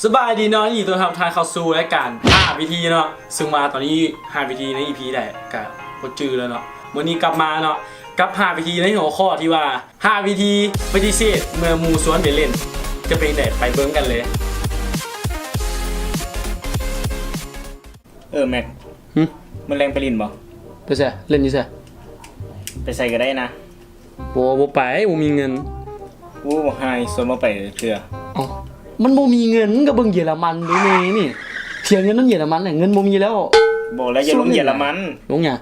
ສະບາຍດີເນາະ ຍິນດີຕ້ອນຮັບທ່ານເຂົ້າສູ່ລາຍການຫ້າວິທີເນາະ ຊຶ່ງວ່າຕອນນີ້ຫ້າວິທີໃນອີພີໃດກະບໍ່ຈື່ແລ້ວເນາະ. ມື້ນີ້ກັບມາເນາະ ກັບຫ້າວິທີໃນຫົວຂໍ້ທີ່ວ່າ ຫ້າວິທີປະຕິເສດເມື່ອໝູ່ຊວນໄປຫຼິ້ນ ຈະເປັນຈັ່ງໃດ ໄປເບິ່ງກັນເລີຍ. ເອີ ແມັກ ຫຶ? ມື້ແລງໄປຫຼິ້ນບໍ່? ໄປໃສ? ຫຼິ້ນຢູ່ໃສ? ໄປໃສກໍໄດ້ນະ. ບໍ່ ບໍ່ໄປ ບໍ່ມີເງິນ. ໂອ້ ບໍ່ໃຫ້ຊວນບໍ່ໄປເທື່ອ. ເອົ້າ ມັນບໍ່ມີເງິນ ກໍເບິ່ງເຢຍລະມັນເດ້ແມ່ນີ້ ເສຍເງິນນຳເຢຍລະມັນແຫຼະ ເງິນບໍ່ມີແລ້ວ. ບໍ່ແລ້ວ ຢ່າລົງເຢຍລະມັນ. ລົງຫຍັງ?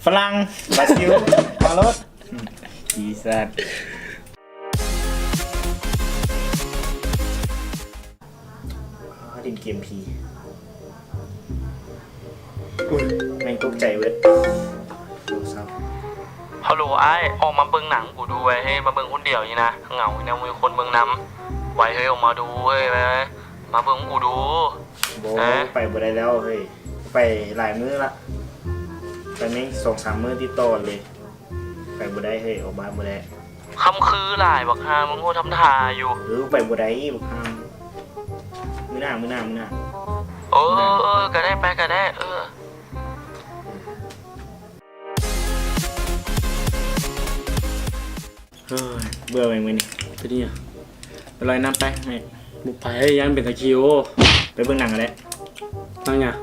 ຝຣັ່ງ ບຣາຊິລ ມາໂລດ. ອີສັດ. ຫຼິ້ນເກມຜີ. ອຸ້ຍ ແມ່ງຕົກໃຈເວີດ. ໂທລະສັບ. ຮັລໂຫຼອ້າຍ ອອກມາເບິ່ງໜັງກູດູໄວເຮີ້ຍ ມາເບິ່ງຄົນດຽວນີ້ນະ ເຫງົານີ້ນະ ບໍ່ມີຄົນເບິ່ງນຳ. ໄວເຮີ້ຍ ອອກມາດູເຮີ້ຍ ໄວໆ ມາເບິ່ງກູດູ. ບໍ່ ເອີ ໄປບໍ່ໄດ້ແລ້ວເຮີ້ຍ ໄປຫຼາຍມື້ລະ ໄປແມ່ງສອງສາມມື້ຕິດຕໍ່ກັນເລີຍ. ໄປບໍ່ໄດ້ເຮີ້ຍ ອອກບ້ານບໍ່ໄດ້. ຄຳຄືຫຼາຍບັກຫ່າ ມຶງໂຫດທຳທ່າຢູ່. ເອີ ໄປບໍ່ໄດ້ບັກຫ່າ ມື້ໜ້າ ມື້ໜ້າ ມື້ໜ້າ. ເອີ ມື້ໜ້າ ເອີ ເອີ ກະໄດ້ ໄປກະໄດ້. ເອີ ເຮີ້ຍ ເບື່ອແມ່ງມື້ນີ້. ເປັນຫຍັງ? ໄປລອຍນ້ຳໄປ. ບໍ່ໄປ ຢ້ານເປັນຕາຄິວ. ໄປເບິ່ງໜັງກະໄດ້. ໜັງຫຍັງ?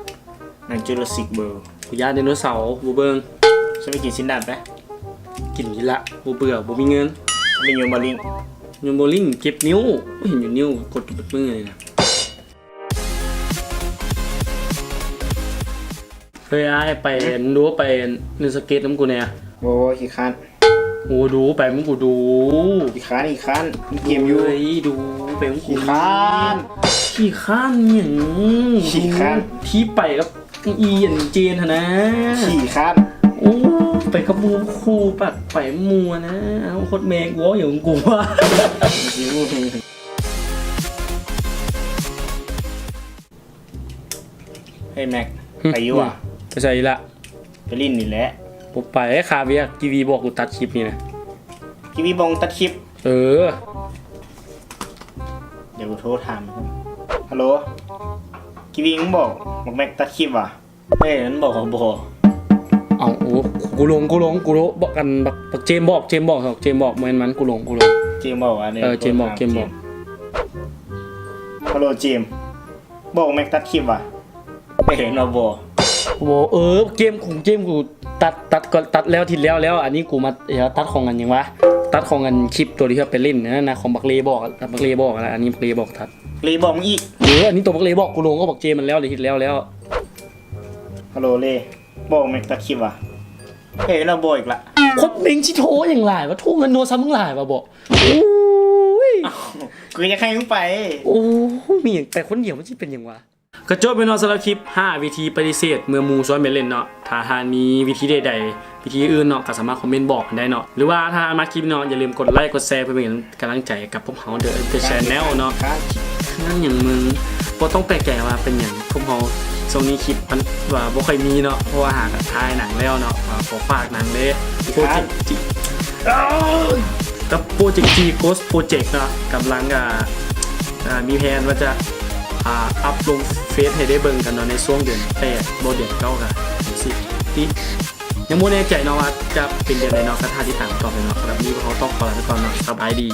ໜັງ Jurassic World. ກູຢ້ານໄດໂນເສົາ ບໍ່ເບິ່ງ. ຊັ້ນໄປກິນຊີ້ນດາດໄປ. ກິນຢູ່ລະ ບໍ່ເບື່ອ ບໍ່ມີເງິນ. ໄປໂຍນໂບລິງ. ໂຍນໂບລິງ ເຈັບນິ້ວ. ເຫັນຢູ່ນິ້ວ ກົດເບິດມື້ນີ້ນະ. ເຮີ້ຍ ອ້າຍ ໄປ ຫືມ ອັນດູ ໄປເລ່ນສະເກັດນຳກູແດ່. ໂອ້ຍ ຂີ້ຄ້ານ. ໂອ້ ດູ ໄປນຳກູດູ. ຂີ້ຄ້ານ ຂີ້ຄ້ານ ມີເກມຢູ່. ເຮີ້ຍ ດູ ໄປນຳກູ. ຂີ້ຄ້ານ ຂີ້ຄ້ານຫຍັງ? ຂີ້ຄ້ານ ທີ່ໄປກັບອີອັນເຈນຫັ້ນນະ. ຂີ້ຄ້ານ. ໂອ້ ໄປກັບໝູ່ຄູ່ ປັດໄປໝູ່ນະ. ເອົາ ໂຄດແມ່ກູ ເວົ້າຫຍັງຂອງກູວະ? ເຮີ້ຍ ແມັກ ຫຶ ໄປຢູ່ຫວາ? ຫື ໄປໃສອີກລະ? ໄປຫຼິ້ນນີ້ແຫຼະ. ບໍ່ໄປ ຄາວຽກ ກີວີບອກກູຕັດຄລິບນີ້ນະ. ກີວີບອກຕັດຄລິບ? ເອີ ດຽວກູໂທຖາມ. ຮັລໂຫຼ ກີວີ ມຶງບອກບັກແມັກຕັດຄລິບຫວາ? ເອີ ມັນບອກວ່າບໍ່. ເອົ້າ ໂອ້ ກູຫຼົງ ກູຫຼົງ ກູຫຼົງ ບັກ ອັນ ບັກ ບັກເຈມບອກ ເຈມບອກ ເຈມບອກ ແມ່ນມັນ ກູຫຼົງ ກູຫຼົງ. ເຈມບອກວ່າ ເອີ ເຈມບອກ ເຈມບອກ. ຮັລໂຫຼ ເຈມ ບອກແມັກຕັດຄລິບຫວາ? ເຫັນວ່າບໍ່ ບໍ່ ເອີ ເກມຂອງ ເກມກູຕັດ ຕັດ ກໍຕັດແລ້ວ ທິດແລ້ວແລ້ວ. ອັນນີ້ກູມາ ເອີ ຕັດຂອງອັນຫຍັງຫວາ? ຕັດຂອງອັນຄລິບໂຕທີ່ເຮົາໄປຫຼິ້ນນັ້ນນະ ຂອງບັກເລບອກ ບັກເລບອກນະ. ອັນນີ້ບັກເລບອກຕັດ. ເລບອກອີກ? ເອີ ອັນນີ້ໂຕບັກເລບອກ ກູລົງກັບບັກເຈມມັນແລ້ວ ເລີຍ ເຮັດແລ້ວແລ້ວ. ຮັລໂຫຼ ເລ ບອກແມັກຕັດຄລິບຫວາ? ເອີ ລາວບອກອີກລະ. ຄົນເມັງຊິໂທຫຍັງຫຼາຍວະ? ໂທເງິນໂທລະສັບມຶງຫຼາຍວະບໍ? ໂອ້ຍ ອ້າວ ກູຢາກໃຫ້ມຶງໄປ. ໂອ້ຍ ມີຫຍັງໄປຄົນດຽວ ມັນຊິເປັນຫຍັງວະ? ກະຈົບໄປເນາະ ສຳລັບຄລິບຫ້າວິທີປະຕິເສດເມື່ອໝູ່ຊວນໄປຫຼິ້ນເນາະ. ຖ້າທ່ານມີວິທີໃດໆ ວິທີອື່ນເນາະ ກະສາມາດຄອມເມັນບອກກັນໄດ້ເນາະ ຫຼືວ່າຖ້າທ່ານມັກຄລິບເນາະ ຢ່າລືມກົດໄລກ໌ ກົດແຊ ເພື່ອເປັນກຳລັງໃຈກັບພວກເຮົາເດີ ເດີ Channel ເນາະ. ງານຫຍັງມຶງ? ບໍ່ຕ້ອງແປກໃຈວ່າເປັນຫຍັງພວກເຮົາຊ່ວງນີ້ຄລິບມັນວ່າບໍ່ຄ່ອຍມີເນາະ ເພາະວ່າຫາກະຖ່າຍໜັງແລ້ວເນາະ. ຂໍຝາກໜັງເດ້ ໂປຣເຈັກ ກັບໂປຣເຈັກ ຈີ Ghost Project ເນາະ ກຳລັງ ອ່າ ອ່າ ມີແຜນວ່າຈະ ອ່າ ອັບລົງເຟສໃຫ້ໄດ້ເບິ່ງກັນເນາະ ໃນຊ່ວງເດືອນແປດ ບໍ່ ເດືອນເກົ້າ ກະຊິຕິ ຍັງບໍ່ແນ່ໃຈເນາະວ່າຈະເປັນເດືອນໃດເນາະ ກະຖ້າຕິດຕາມຕໍ່ໄປເນາະ. ສຳລັບມື້ນີ້ພວກເຮົາຕ້ອງຂໍລາໄປກ່ອນເນາະ ສະບາຍດີ.